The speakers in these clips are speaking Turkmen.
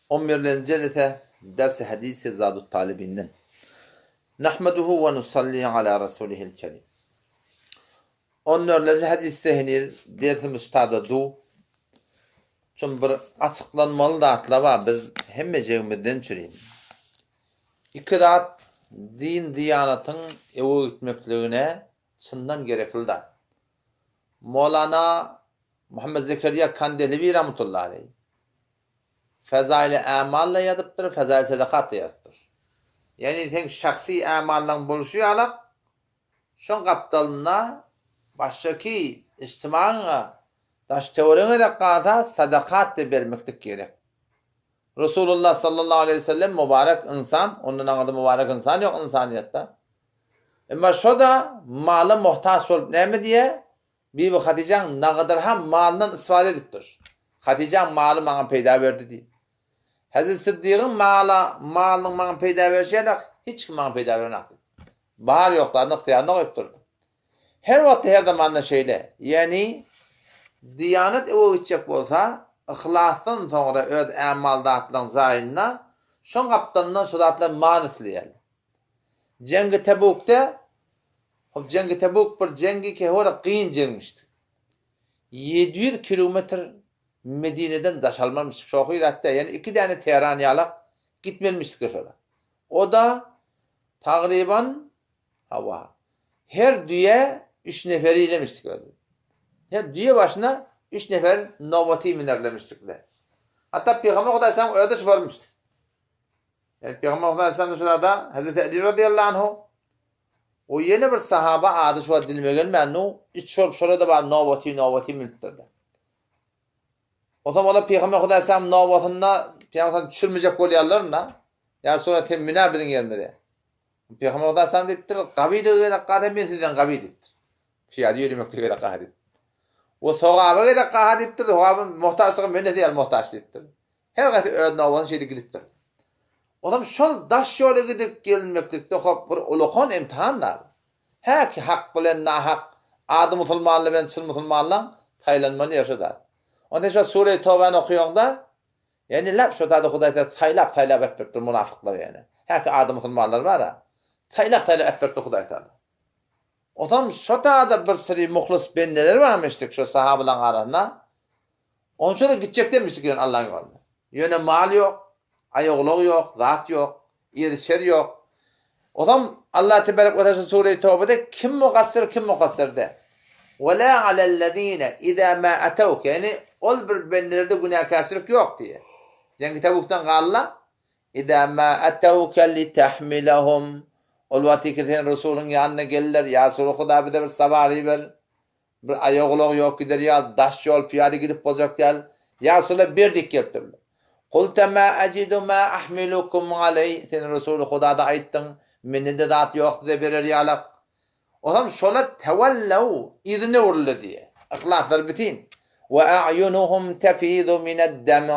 On birlenji jelese Ders-i Hadisi Zadut Talibinden. Nahmeduhu we nusalli ala rasulihil kerim. On dörlenji hadisde heniz dersimiz ştada du. Çün bir açyklanmaly zatlar bar biz hemmejegimizden çürim. Iki zat din diýanatyň öwe gitmekligine çyndan gerekli zat. Molana Muhammed Zekeriýa Kandehlewi rahmetullahi aleýh Fezaili ämal-da ýazypdyr, fezaili sadakat-da ýazypdyr. Ýagny seň şahsy ämallaň bolşy ýalak, şoň gapdalynda başgaky ijtimagyňa, daş-töweregiňe-de galsa sadakat-da bermeklik gerek. Resulullah sallallahu aleýhi we sellem mubarek ynsan, ondan aňyrda mubarek ynsan ýok ynsanyýetde. Emma şo-da mala muhtaç bolup näme diýýär? Bibi Hatyjaň nagadarham malyndan istifade edipdir. Hatyjaň maly maňa peýda berdi diýip. Hezreti Syddygyň mala malynyň maňa peýda berşi ýaly hiç kim maňa peýda berenok diýip. Bar ýok zadyny ygtyýaryna goýupdyr. Her wagtda her zamanda şeýle. Ýagny diýanat öwe gitjek bolsa, yhlasdan soňra öz ämal zatlaryň jaýynda şoň gapdalyndan şo zatlar mal isleýärler. Jeňgi Tebukde Hop Jeňgi Tebuk bir jeňgi kehora kyn jeňmişdi. 700 kilometr Medineden daş almalmyşdyk şohy zatda ýani iki däne Teheran ýalak gitmelimişdik şola. O-da tagryban hawa her düýe üç nefer ilemişdik özi. Her düýe başyna üç nefer nobaty münerlemişdikler. Hatda Pygamber Hudaý salam özi şu barmyşdy. Yani Pygamber Hudaý salam şu da Hazreti Ali radıyallahu anhu O ýene bir sahaba ady şu wagt dilime gelmändu, iç bolup şola-da bar nobaty nobaty münüpdir-de. Onsoň olar Pygamber Hudaý salam nobatynda Pygamber salam düşürmejek bolýarlar-da. Ýa Resulallah sen münä biziň ýerimize. Pygamber Hudaý salam diýipdir, gabylyga gezek galsa men sizden gaby diýipdir. Pyýada ýöremekde gezek galsa diýipdir. O sogaba gezek galsa diýipdir, sogaba muhtaçlyga men-de siz ýaly muhtaç diýipdir. Her haýsy öz nobatyny şeýdip gidipdir. Onsoň şol daş ýola gidip gelinmeklikde hop bir ulakan imtihan bar. Häki hak bilen nahak, ady musulmanlar bilen çyn musulmanlaň saýlanmaly ýeri şo zat. Onsoň şo Sure-i Tobany okaýaňda, ýagny lap şo zady Hudaý Tagala saýlap saýlap äpberipdir munafyklary ýagny. Häki ady musulmanlar bar-a. Saýlap saýlap äpberipdir Hudaý Tagala. Onsoň şo zada bir syry muhlys bendeler barmyşdyk şo sahabalaň arasynda. Onça-da gitjek demişdik ýöne Allaň ýolunda. Ýöne mal ýok, aýagulag ýok, zat ýok, ýer-içer ýok. Ozam Allah tebarek we taala şu sure-i Tawbada kim mugassir, kim mukassyr däl. Ve la alellezine iza ma atawk ýagny ol bir bendelerde günäkärçilik ýok diýýär. Jeňgi Tabukdan galdylar. Iza ma atawka litahmilahum ol wagtyky sen Resulyň ýanyna geldiler, ýa Resuly Huda bize bir sawary ber. Bir aýak-ulag ýok gider ýaly, daş ýol pyýada gidip boljak däl. Ýa Resulallah ber diýip gelipdirler. Kulte ma ejidu ma ahmilukum aleý, sen Resuly Hudada aýtdyň, mende-de zat ýok size berer ýalak. Olam şola tewellew, yzyna öwrüldi diýýär. Yhlaslary bitin. We a'ýunuhum tefizu mined-dem',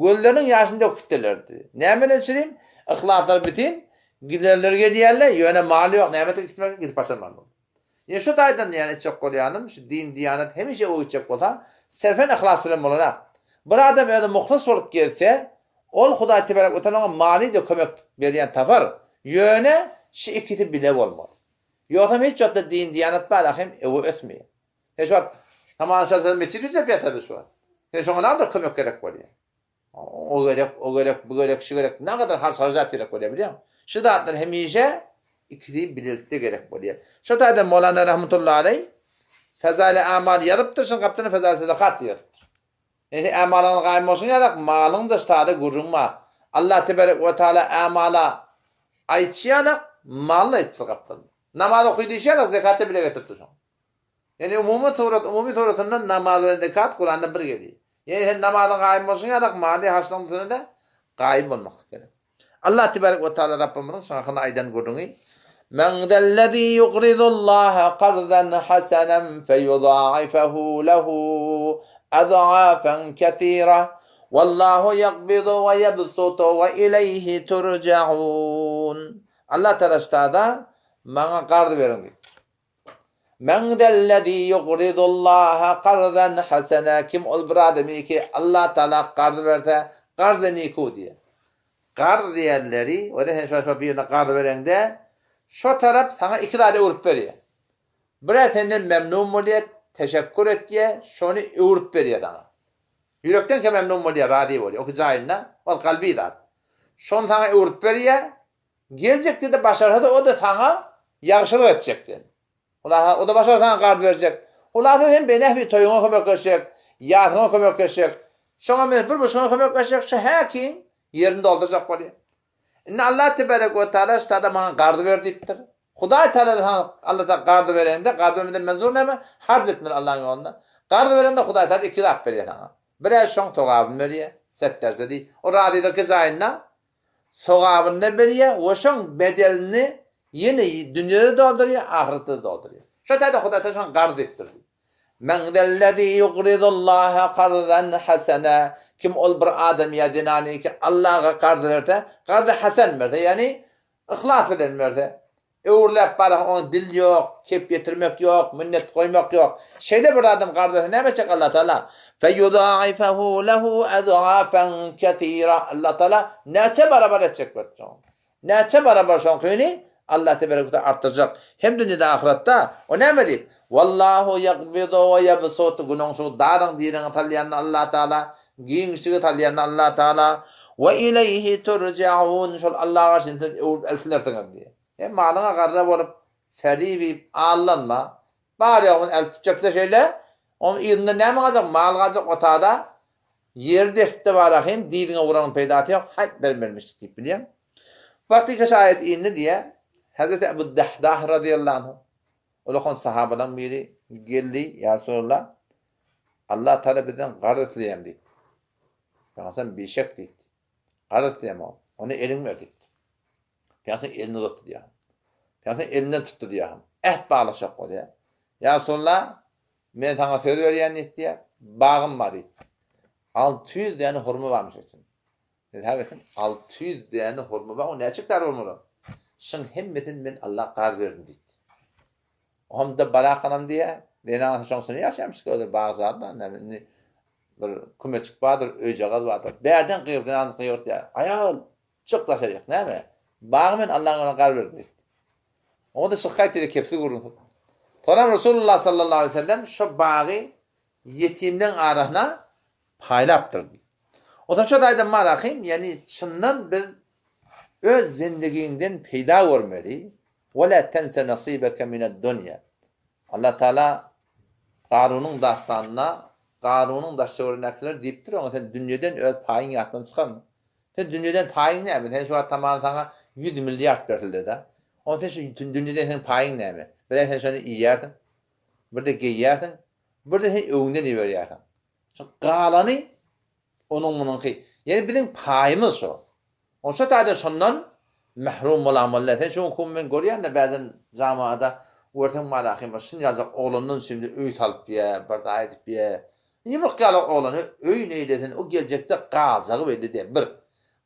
gözleriniň ýaşyny döküp gitdiler diýýär. Nämeden çürim? Yhlaslary bitin, giderleri gelýärler, ýöne mal ýok, näme etip gitmeli, gidip başarman boldy. Ine şu taýdan ýany etjek bolýanym, şu din diýanet hemişe öňe gitjek bolsa, serfen yhlas bilen bolanak. Bir adam özi muhlys bolup gelse, ol Hudaý tebarek we taala oňa maliý-de kömek berýän tapar. Ýöne şu ikisi bile bolmaly. Ýogsam hiç wagtda din diýanet bar hem öňe ösmeýär. Sen şu wagt namaz okasa metjit biljek ýatar şu wagt. Sen şoňa nädip kömek gerek bolýar? O gerek, o gerek, bu gerek, şu gerek, nägadar harç-harajat gerek bolýar bilýäňmi? Şu zatlar hemişe ikisi bilelikde gerek bolýar. Şo taýdan Mowlana rahmetullahi aleý Fezaili Amal ýazypdyr, şoň gapdalynda Fezaili Sadakat ýazypdyr. Ýagny amalyňyz gaýym bolsun ýazak, malyň da ştada gürrüň bar. Allah tebarek we taala amala aýtşy ýalak, malyny aýtypdyr gapdalynda. Namaz oky diýşi ýalak, zekaty bile getiripdir şoň. Ýagny umumy surat, umumy suratynda namaz bilen zekat Kuranda bir gelýär. Ýagny sen namazyň gaýym bolşuň ýalak, maliýe harçlygyň üstünde-de gaýym bolmaklyk gerek. Allah tebarek we taala Rabbymyzyň şuň hakynda aýdan gürrüňi, Men zellezî yukrizullaha karzan hasanan feyudâifehu lehu az'âfen kesîre Wallahu yakbidu we yebsutu we ileyhi turja'un. Allah taala ştada maňa karz beriň diýipdir. Men zellezî yukrizullaha karzan hasana kim ol bir adamy ki Allah Taala karz berse, Garz-y niku diýýär. Garz diýenleri, o-da sen şo-şo birine garz bereňde, şo tarap saňa iki zady öwrüp berýär. Bir-ä senden memnun bolýar, teşekkür etýär, şony öwrüp berýär saňa. Ýürekden memnun bolýar, razy bolýar. Oky jaýynda, ol kalby zat. Şony saňa öwrüp berýär, geljekde-de başarsa-da o-da saňa ýagşylyk etjekden. Hulasa, o-da başarsa saňa karz berjek. Hulasa sen benähbi toýuňa kömekleşjek, ýasyňa kömekleşjek. Şoňa men bir bir şoňa kömekleşjek, şu häkiň ýerini doldurjak bolýar. Indi Allah tebarek we taala ştada maňa karz ber diýipdir. Hudaý taala saňa Allah taala karz berende, karz bermeden menzur näme? Harz etmeli Allahyň ýolunda. Karz berende Hudaý taala iki zat berýär saňa. Bir-ä şoň sogabyny berýär, set berse diý. O razylyk jaýynda sogabyny-da berýär we şoň bedelini ýene dünýede doldurýar, ahyretde-de doldurýar. Şo taýda Hudaý taala şoňa karz diýipdir diý. Men zellezî yugrizullâhe karzan hasena, Kim ol bir adam ýa zenany ki Allaha karz berse, karzy hasen berse, ýagny yhlas bilen berse, öwrüläp barha oňa dil ýok, kep ýetirmek ýok, minnet goýmak ýok. Şeýle bir adam karz berse näme etjek Allah Taala? Feyudâifehu lehu azâfen kesîrâ. Allah Taala näçe barabar etjek beripdir oňa. Näçe barabar şoňkyny Allah teberek we teala artdyrjak hem dünýede ahyratda. O näme diýip? Wallahu ýakbidu we ýebsut günüň şu daryň diriňi salýany Allah Taala, giňişligi salýany Allah Taala. We ileýhi turjaun şol Allaha garşy siz öwrüp eltilersiňiz diýip. Hem malyňa garra bolup, ferib iýip aldanma. Bar ýoguny eltipjekde şeýle, onuň yzynda näme galjak, mal galjak otada Ýeri defde bar ahym, dyzyňa uranyň peýdasy ýok, haýt bermelmişdik diýip bilýäň. Wagtyka şu aýat indi diýýär, Hezreti Ebu Dahdah razyýallahu anhu, ulakan sahabalaryň biri geldi, Ýa Resulallah, Allah Taala bizden garz isleýär diýdi. Pygamberimiz bişek diýdi. Garz isleýär o. Ony eliň ber diýdi. Pygamberimiz elini uzatdy diýýär. Pygamberimiz elinden tutdy diýýär. Äht baglaşjak bolýar. Ýa Resulallah, Men saňa söz berýän diýdi, bagym bar diýdi. 600 däne hurma barmyş içinde. Hesap etsin, 600 däne hurma bar, o näçe hektar bolmaly? Şuň hemmesini men Alla karz berdim diýdi. Onda barakanam diýýär, zenanasy şoň içinde ýaşaýarmyş, özleri bagjada, näme indi bir kümeçik bardyr, öýjagaz bardyr. Bärden gygyryp, zenanasy gygyrtýar. Aýal, çyk daşaryk, näme? Bagy men Allaň ýoluna karz berdim diýdi. Oňa-da çyk gaýt diýdi, kepsiz gürrüňsiz. Soňam Resulullah sallallahu aleýhi we sellem şo bagy ýetimleň arasyna paýlapdyr diýdi. Onsoň şo taýdan marahym, ýagny çyndan biz öz zendigiňden peýda görmeli, Ve la tense nasibeke mined-dunýa. Allah Taala Garunyň dastanynda Garunyň daş-töweregindäkiler diýipdir oňa sen dünýeden öz paýyňy ýatdan çykarma. Sen dünýeden paýyň näme? Sen şu wagt tamam saňa 100 milliard berildi-de. Onda sen şu dünýeden seň paýyň näme? Bir-ä sen şony iýýärsiň, bir-de geýýärsiň, bir-de sen öňünden iberýärsiň. Şu galany onuň munuňky. Ýani biziň paýymyz şo. Oşa taýda şondan mahrum bolan bolýar. Sen şu gün men görýän-de bäzin jamada görseň malahym bir şun ýaljak oglandan şimdi öý salyp ýa, bir zat edip ýa. Ýumruk ýaly oglany öý neýlesin, o geljekde galjagy belli däl. Bir.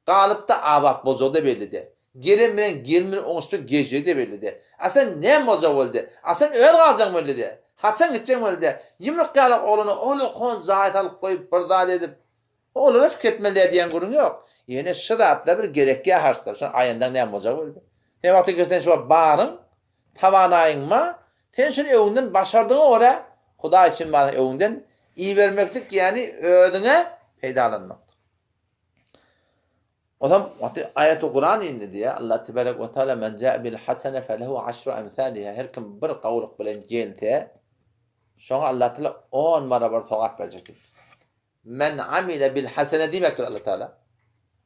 Galyp-da abat boljagy-da belli däl. Gelen bilen gelin bilen oňuşyp gezjegi-de belli däl. A sen näme boljagy belli däl. A sen öz galjagyň belli däl. Haçan gitjegiň belli däl. Ýumruk ýaly oglany ol-okon jaý salyp goýup bir zat edip, Olara pikir etmeli däl diýen gürrüň ýok. Ýöne şu zatlar bir gerekýär harçlar. Şony aýandaň näme boljagy belli. Sen wagty geçen şu wagt baryň, tawanaýyň ma, sen şuny öňünden başardygyňa görä, Hudaý üçin baryň öňünden ibermeklik ýagny özüňe peýdalanmakdyr. Onsoň wagty aýaty Kuran indi diýýär, Allah tebarek we taala men jaa bil hasene felehu aşru emsaliha her kim bir gowulyk bilen gelse, şoňa Allah taala 10 barabar sogap berjek diýip. Men amile bil hasene diýmekdir Allah Taala.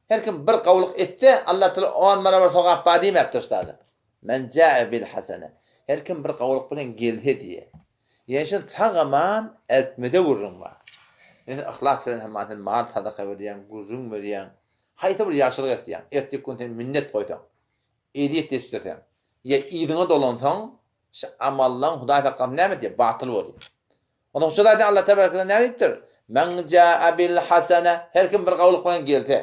Her kim bir gowulyk etse, Allah Taala on barabar sogap bar diýmekdir ştada. Men jaa bil hasene. Her kim bir gowulyk bilen gelse diýe. Ýani şun sag-aman eltmede gürrüň bar. Sen yhlas bilen hem sen mal sadaka berýäň, gürrüň berýäň. Haýsy bir ýagşylyk etýäň, erteki gün sen minnet goýsaň, ezýet eşitseň, ýa yzyňa dolansaň, şu amallaň Hudaý saklasyn näme diýýär? Batyl bolýar. Onsoň şu zaýda Allah tebarek we näme diýipdir? Men jaa bil hasene, her kim bir gowulyk bilen gelse.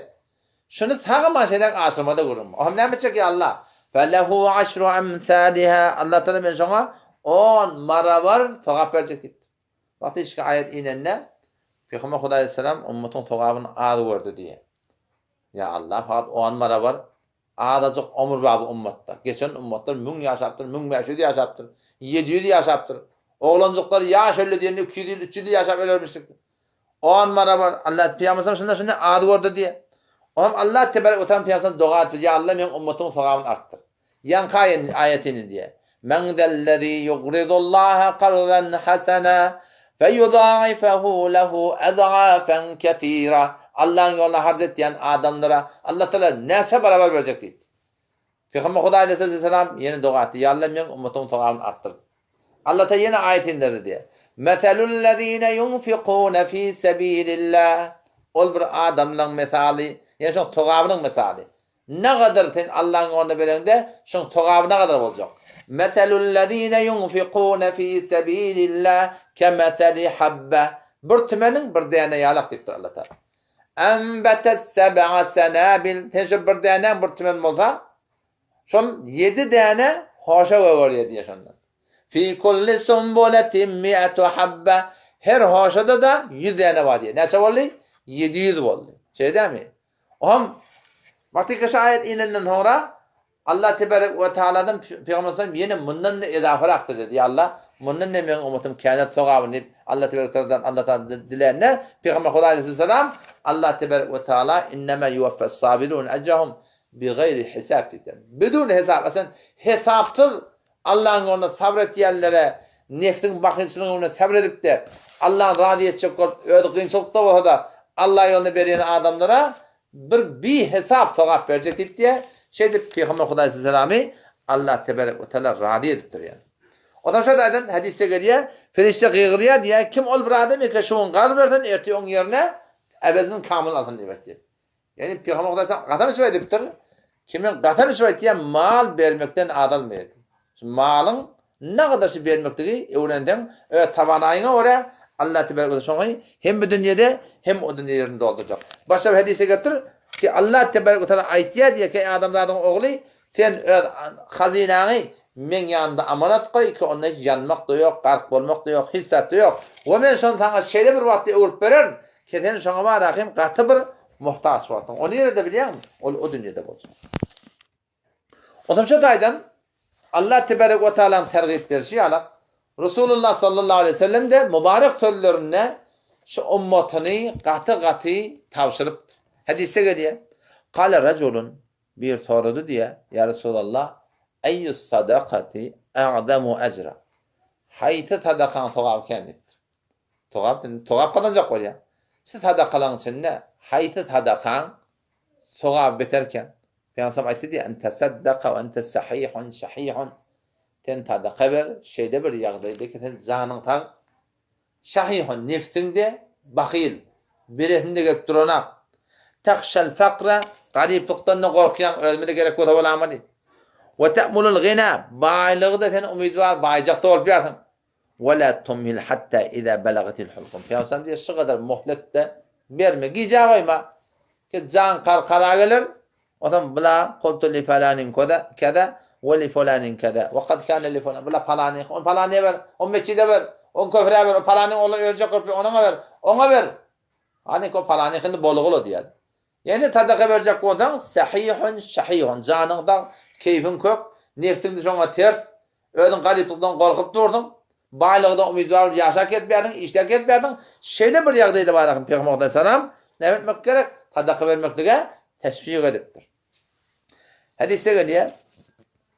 Şuny sag-aman şeýläk aşyrmada gürrüň. O hem näme etjek ýa Allah? Felehu aşru emsaliha. Allah Taala men şoňa 10 barabar sogap berjek diýipdir. Wagty işki aýat inende Pygamber Hudaý aleyhisselam ummatyň sogabyny az gördi diýýär. Ýa Allah, fakat on barabar azajyk omur bar bu ummatda. Geçen ummatlar müň ýaşapdyr, 1500 ýaşapdyr, 700 ýaşapdyr. Oglanjyklar ýaş öldi diýende 200 ýyl, 300 ýyl ýaşap ölermişdik. On barabar Allah Pygamberimiz şunda şunda az gördi diýe. Olam Allah tebarek we taala Pygamberimiz doga etdi. Ýa Allah meň ummatymyň sogabyny artdyr. Ýaňky aýat indi diýe. Men zellezî yugridullaha karzan hasana feyudâifehu lehu az'afen kesîra. Allaň ýoluna harç etýän adamlara Allah Taala näçe barabar berjek diýdi. Pygamber Hudaý aleyhissalam ýene doga etdi. Ýa Allah meň ummatymyň sogabyny artdyr. Allah Taala ýene aýat inderdi diýýär. Meselul-lezine yunfikune fi sebilillah. Ol bir adamlaň mesaly, ýa şoň sogabynyň mesaly. Nagadar sen Allaň ýoluna bereňde, şoň sogaby nagadar boljak. Meselul-lezine yunfikune fi sebilillah kemeseli habbe. Bir tümeniň bir däne ýalak diýipdir Allah Taala. Enbetet seb'a senabil. Sen şo bir dänäň bir tümen bolsa, Şol ýedi däne hoşa gögerýär diýýär şondan. Fi kulli sumbuletin mi'atu habba. Her hoşada-da 100 däne bar diýýär. Näçe boldy? 700 boldy. Şeýle dälmi? Ohm wagty şu aýat inenden soňra Allah tebarek we taaladan Pygamber sallam ýene mundan-da ezafarak diledi. Ýa Allah, mundan-da meň ummatym känat sogabyny diýip Allah tebarek we taaladan Allah taala dilände Pygamber Hudaý aleyhisselam Allah tebarek we taala innema yuwaffas sabirun ecrahum Bi gaýri hisap diýipdir. Bidun hesap, sen hesapsyz Allahyň ýolunda sabyr etýänlere, nefsiň bahylçylygynyň öňünde sabyr edip-de, Allahny razy etjek bolup, özi kynçylykda bolsa-da, Allah ýolunda berýän adamlara bir bihesap sogap berjek diýip diýýär. Şeýdip Pygamber Hudaý salamy Allah tebarek we taala razy edipdir ýa. Ondan şo taýdan hadysda gelýär, perişde gygyrýar diýýär, kim ol bir adam eke şu gün gar bersin, ertir oň ýerine ebezini kamyl alsyn diýip aýtýar. Ýagny Pygamber Hudaý sallam gasam içip aýdypdyr, Kimiň gasam içip aýtýan mal bermekden azalmaýar. Şu malyň nagadar şu bermekligi öwrenseň, öz tawanaýyňa görä Allah tebarek we şoňy hem bu dünýede, hem o dünýe ýerini doldurjak. Başga bir hadysda gelipdir ki, Allah tebarek we taala aýtýar diýýär ki, eý adamzadyň ogly, sen öz hazynaňy meň ýanymda amanat goý ki, onda hiç ýanmak-da ýok, gark bolmak-da ýok, hiç zat-da ýok. We men şony saňa şeýle bir wagtda öwrüp bererin, Ki sen şoňa bar ahim gaty bir muhtaç bolsaň. O nirede bilýäňmi? Ol o dünýede boljak. Onsoň şu taýdan Allah tebarek we taalaň tergip berşi ýaly Resulullah sallallahu aleyhi ve sellem de mübarek sözlerinde şu ummatyny gaty-gaty tabşyrypdyr. Hadisde gelýär. Kale rajulun bir sorady diýýär, Ýa Resulallah, eýýus sadakati a'zamu ejra? Haýsy sadakaň sogaby kän diýipdir. Togap, togap gazanjak bolýar. Şu sadakalaryň içinde haýsy sadakaň sogaby beterkä? Pygamberimiz aýtdy diýýär, "En tasaddaka we ente sahihun şahihun." Sen sadaka ber, şeýle bir ýagdaýda ki, sen janyň sag, şahihun, nefsiňde bahyl, beresinde gelip duranak. Tahşal fakra, garyplykdan-da gorkýaň, özüme-de gerek bolsa bolamaly. We ta'mulul gina, baýlygy-da sen umydwar, baýjak-da bolup ýarsyň. Ve la tumhil hatta iza belagatil hulkum. Pygamberimiz diýýär, şu gadar muhlet-de berme, gijä goýma. Ki jan karkara geler, onsoň bula kultu li falanin koza, keza we li fulanin keza. We kad kana li fulan. Bula palanyňky, ony palanyňa ber, ony metjide ber, ony köprä ber, o palanyň ogly öljek bolup, onuňa ber, oňa ber. Hany o palanyňkyny bolugula diýýär. Ýene sadaka berjek bolsaň, sahihun, şahihun, janyň sag, keýpiň kök, nefsiň-de şoňa ters, özüň garyplykdan gorkup dursuň, baýlygyda umydwar bolup ýaşap gezipýärsiň, işläp gezipýärsiň, şeýle bir ýagdaýda barahym Pygamber aleyhissalam näme etmek gerek? Sadaka bermeklige teşwik edipdir. Hadysda gelýär,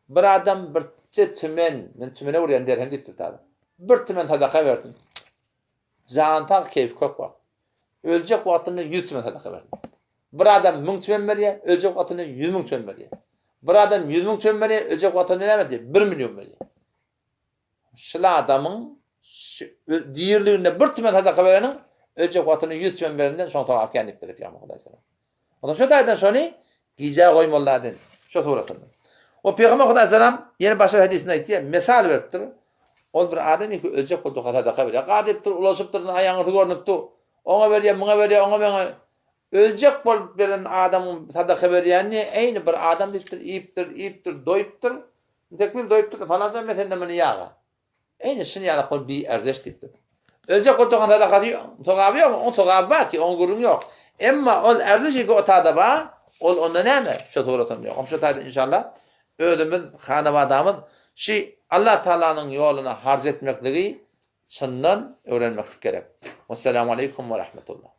bir adam birçe tümen, men tümene urýan derhem diýipdir tabi. Bir tümen sadaka bersin. Jany sag, keýpi kök wagt. Öljek wagtynda 100 tümen sadaka bersin. Bir adam 1000 tümen berýär, öljek wagtynda 100 müň tümen berýär. Bir adam 100 müň tümen berýär, öljek wagtynda näme edýär? 1 million berýär. Şul adamyň diriliginde bir tümen sadaka bereniň öljek wagtynda 100 tümen berenden şoň sogap kän diýip berip ýagmur Hudaý salam. Ondan şo taýdan şony gijä goýmalylar den şo suratynda. O Pygamber Hudaý salam ýene başga hadysynda aýtýar, mesal beripdir. Ol bir adam iki öljek boldy sadaka berýär. Gadypdyr, ulaşypdyr, aýaňysy görnüpdi. Oňa berýär, muňa berýär, oňa meňe. Öljek bolup beren adamyň sadaka berýänini eýni bir adam diýipdir, iýipdir, iýipdir, doýupdyr. Tekmil doýupdyr, falança men senden muny ýaga. Eýni şuny ýalak bolup bi erzeş diýipdir. Öljek bolup durkan sadakasy sogaby ýok, oň sogaby bar ki, oň gürrüňi ýok. Emma ol erzeş ki otada bar, Ol onda näme? Şo suratam ýok. Şo taýda inşallah özümiz, hanabadamyz şi Allah Taalanyň ýoluna harç etmekligi çyndan öwrenmeklik gerek. Wessalamu aleýkum we rahmetullah.